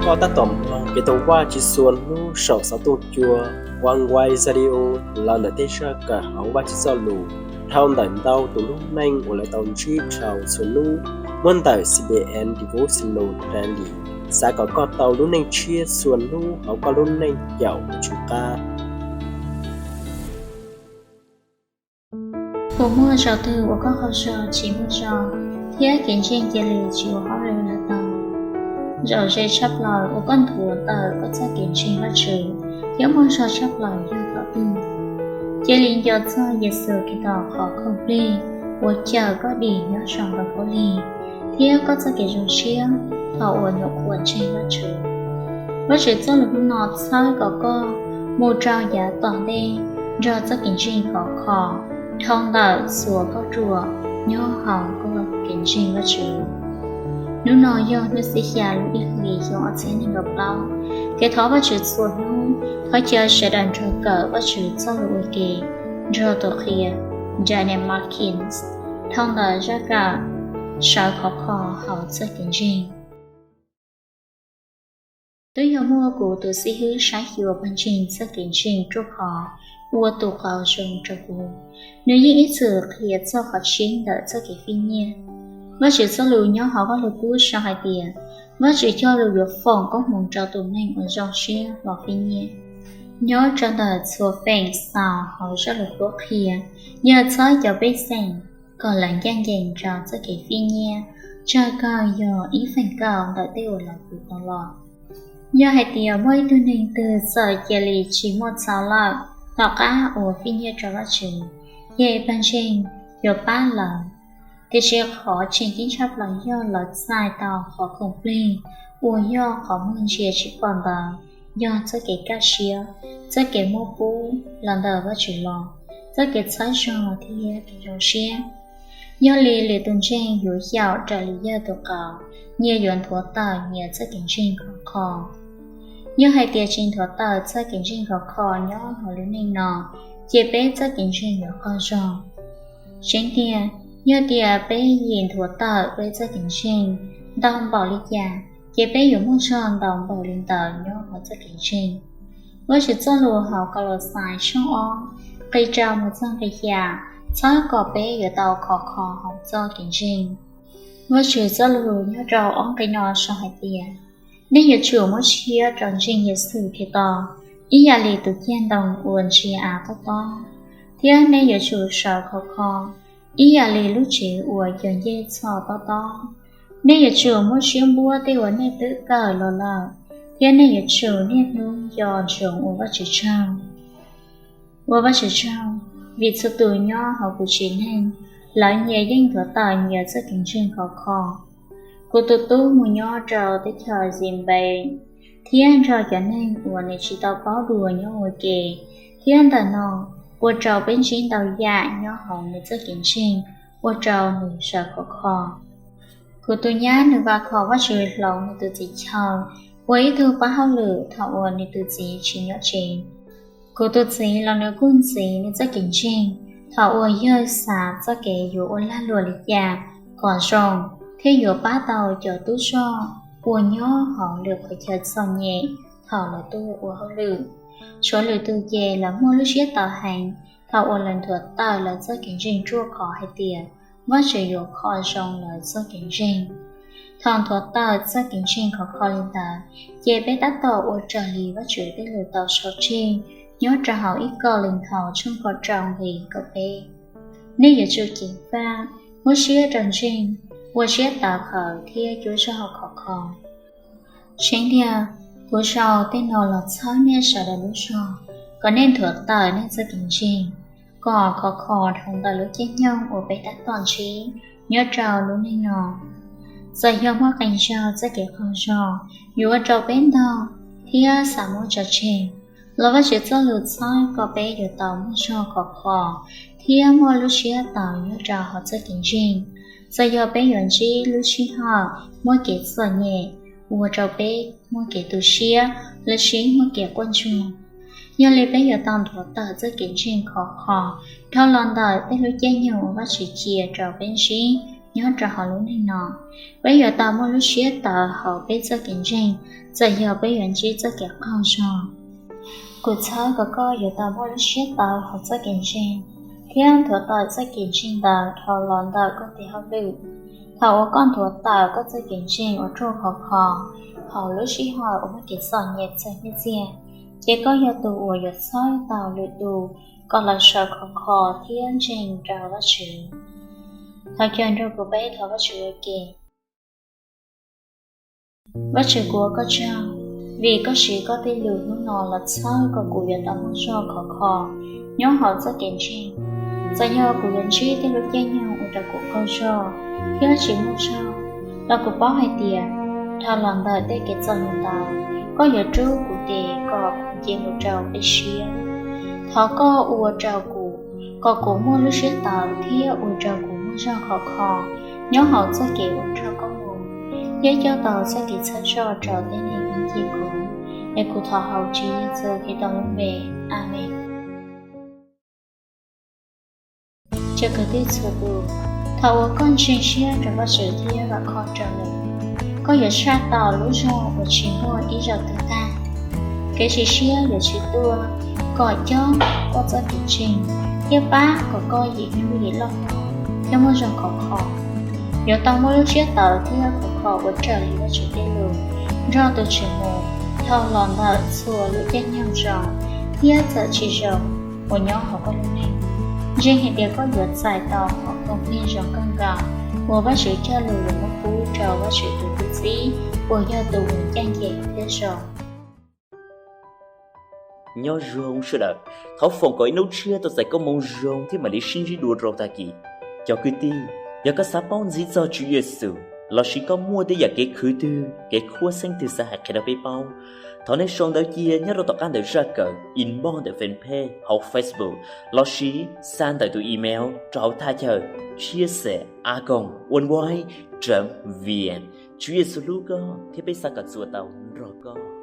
Koj tab tom mloog kev thov Vajtswv txhua hnub saum xov tooj cua Oneway Radio los ntawm tej zaj kawm hauv Vajtswv Txojlus dhau ntawm ntau tus lub neej uas lawv tau ntsib dhau txhua hnub, muab ntawm C B N Devotional Daily. Xav kom koj tau lub neej tshiab txhua hnub hauv koj lub neej caum tus Tswv qab. Puas muaj zaus twg uas koj qaug zog tsis muaj zog, thiab kev ntseeg cia li tsis ua hauj lwm lawm tau? Zaum ze tshaj plaws uas koj nthuav tawm koj txoj kev ntseeg Vajtswv thiab muaj zog tshaj plaws yog thaum twg? Cia li nco txog Yexus Khetos qhov khoom plig uas cawm koj dim nyob saum ntoo khaub lig thiab koj txoj kev zoo siab thaum uas nyuam qhuav ntseeg Vajtswv. Vajtswv txoj lus hnub no txhawb kom koj mus rau yav tom ntej nrog txoj kev ntseeg khov kho dhau ntawm txhua kauj ruam nyob hauv koj kev ntseeg Vajtswv. Hnub no yog hnub xiab xya lub ib hlis xyoo ob txhiab nees nkaum plaub. Kev thov Vajtswv txhua hnub, thov caw sawv daws nrog kawm Vajtswv txoj lus ua ke nrog tus qhia Daniel Markins dhau ntawm zaj kawm sawv khov kho hauv txoj kev ntseeg. Twb yog muaj kuv tus xib hwb saib xyuas pawg ntseeg txoj kev ntseeg ruaj khov ua tus qauv zoo rau kuv. Nws yeej ib txwm qhia txog qhov tseeb ntawm txoj kev fij nyiaj. Vajtswv txoj lus nyob hauv Vajluskub sau hais tias, Vajtswv cog lus yuav foom koob hmoov rau tus neeg uas zoo siab hlo fij nyiaj. Nyob rau ntawm txhua feem xaus hauv zaj lus qhuab qhia, yog txhawb cov pej xeem kom lawv ncaj ncees rau txoj kev fij nyiaj, tsawg kawg yog ib feem kaum ntawm tej uas lawv pw tau los. Yog hais tias muaj ib tug neeg twg txawm cia li tsis muaj txaus lawm tom qab uas fij nyiaj rau Vajtswv, ces pawg ntseeg yuav pab lawv. Tiam sis qhov tseem ceeb tshaj plaws yog lawv txais tau qhov khoom plig uas yog qhov muag ntsia tsis pom ntawd, yog txoj kev kaj siab, txoj kev muab pub los ntawm Vajtswv los, txoj kev txhawb zog thiab kev zoo siab. Yog li lwm tus ntseeg yuav xyaum raws li yawg tus qauv, nyias yuav nthuav tawm nyias txoj kev ntseeg khov kho. Yog hais tias tsis nthuav tawm txoj kev ntseeg khov kho nyob hauv lub neej no, ces peb txoj kev ntseeg yuav qaug zog. Tseeb tiag, yog tias peb yim nthuav tawm peb txoj kev ntseeg ntau npaum li cas, ces peb yuav muaj zog ntau npaum li ntawd nyob hauv txoj kev ntseeg. Vajtswv txoj lus hauv Kaulauxais tshooj ob, nqe rau mus txog nqe xya, txhawb kom peb yuav tau khov kho hauv txoj kev ntseeg. Vajtswv txoj lus nyob rau ob nqe no sau hais tias, nej yuav tsum muab siab rau ntseeg Yexus Khetos ib yam li tus cag ntoo uas ntsia av tob tob, thiab nej yuav tsum sawv khov kho ib yam li lub tsev uas cog ncej txhos tob tob. Nej yuav tsum muab siab npuab tej uas nej twb kawm los lawm, thiab nej yuav tsum niaj hnub nco ntsoov ua Vajtswv tsaug. Ua Vajtswv tsaug, vim txhua tus nyob hauv kuv tsev neeg, lawv nyias yeej nthuav tawm nyias txoj kev ntseeg khov kho. Kuv tus tub mus nyob rau teb chaws Zimbabwe thiab nrog cov neeg uas nws tsis tau paub dua nyob ua ke, thiab ntawm no ua rau peb ntsib ntau yam nyob hauv nws txoj kev ntseeg ua rau nws sawv khov kho. Kuv tus nyab nws vam khom Vajtswv hloov nws tus txiv chaw ua ib tug pab hauj lwm thaum uas nws tus txiv tsis nyob tsev. Kuv tus txiv los nws kuj ntxiv nws txoj kev ntseeg thaum uas yawg xav txoj kev yuav ua lag luam li cas kom zoo thiaj yuav pab tau cov tub zog uas nyob hauv lwm qhov chaw txom nyem thaum lawv tuaj ua hauj lwm. Tshuav lwm tus ces lawv muaj lub siab tawv heev thaum uas lawv nthuav tawm lawv txoj kev ntseeg ruaj khov hais tias Vajtswv yuav kho zoo lawv txoj kev ntseeg. Thaum nthuav tawm txoj kev ntseeg khov kho li ntawd, ces peb tab tom ua raws li Vajtswv tej lus tau sau tseg nyob rau hauv ib Kauleethaus tshooj kaum rau nqe kaum peb: Nej yuav tsum ceev faj, muab siab rau ntseeg, ua siab tawv qhawv thiab cuab zog khov kho. Tseeb tiag, kuv sau tej no los txhawb nej sawv daws lub zog kom nej nthuav tawm nej txoj kev ntseeg kom khov kho dhau ntawm lub caij nyoog uas peb tab tom ntsib nyob rau lub neej no. Txawm yog muaj qee zaug txoj kev qaug zog yuav ua rau peb ntog thiab xav muab tso tseg, los Vajtswv txoj lus txhawb kom peb yuav tau muaj zog khov kho thiab muaj lub siab tawv nyob rau hauv txoj kev ntseeg. Txawm yog peb yuav ntsib lub sij hawm muaj kev txom nyem, ua rau peb muaj kev tu siab lossis muaj kev quaj ntsuag, yog li peb yuav tau nthuav tawm txoj kev ntseeg khov kho dhau los ntawm tej lub caij nyoog uas Vajtswv cia rau peb ntsib nyob rau hauv lub neej no. Peb yuav tau muaj lub siab tawv hauv peb txoj kev ntseeg, txawm yog peb yuav ntsib txoj kev qaug zog. Kuv txhawb kom koj yuav tau muaj lub siab tawv hauv txoj kev ntseeg, thiab nthuav tawm txoj kev ntseeg ntawd dhau los ntawm koj tes hauj lwm. Thaum uas koj nthuav tawm koj txoj kev ntseeg uas ruaj khov kho hauv lub sij hawm uas muaj kev txom nyem txog nyiaj txiag, ces koj yog tus uas yuav txhawb tau lwm tus kom lawv sawv khov kho thiab ntseeg rau Vajtswv. Thov caw nrog kuv peb thov Vajtswv ua ke. Vajtswv, kuv ua koj tsaug vim koj siv koj tej lus hnub no los txhawb kom kuv yuav tau muaj zog khov kho nyob hauv txoj kev ntseeg. Txawm yog kuv yuav ntsib tej lub caij nyoog ua rau kuv qaug zog thiab tsis muaj zog, los kuv paub hais tias dhau los ntawm tej kev txom nyem ntawd, koj yuav rub kuv tes kom nce mus rau dej siab. Thov koj ua rau kuv, kom kuv muaj lub siab tawv thiab ua rau kuv muaj zog khov kho nyob hauv txoj kev ua nrog koj mus, thiab coj tau txoj kev txhawb zog rau tej neeg ib ncig kuv. Es kuv thov hauv Tswv Yexus Khetos lub npe, Amees. Cov kwv tij txhua tus, thaum uas koj ntseeg siab rau Vajtswv thiab vam khom rau nws, koj yuav tshaj tau lub zog uas tsis muaj ib zaug twg tag. Kev sim siab yuav tsis tuaj kom cob koj txoj kev ntseeg thiab pab kom koj yim hnub yim loj hlob thiab muaj zog khov kho. Yuav tau muaj lub siab tawv thiab khov kho ua raws li Vajtswv tej lus, nrog tus Tswv mus dhau los ntawm txhua lub caij nyoog zoo thiab txawm tsis zoo uas nyob hauv koj lub neej. Ntseeg hais tias koj yuav txais tau qhov koom plig zoo kawg nkaus uas Vajtswv cog lus yuav muab pub rau Vajtswv tus tub txib uas yog tus uas ncaj ncees thiab zoo. Nyob zoo sawv daws, thov foom kom ib hnub tshiab tau txais koob hmoov zoo thiab mam li sib ntsib dua rau tag kis. Cov kwv tij, yog koj xav paub ntxiv txog Tswv Yexus lossis koj muaj tej yam kev khwv twg, kev khuab xeeb twg xav hais qhia rau peb paub, thov nej sau ntawv cia nyob rau tom qab ntawm zaj kawm, inbox ntawm fanpage hauv Facebook, lossis xa ntawm tus email rau hauv thaj chaw chia sẻ a còng oneway chấm vn. Tswv Yexus hlub koj thiab peb xav kom txuas tau nrog koj.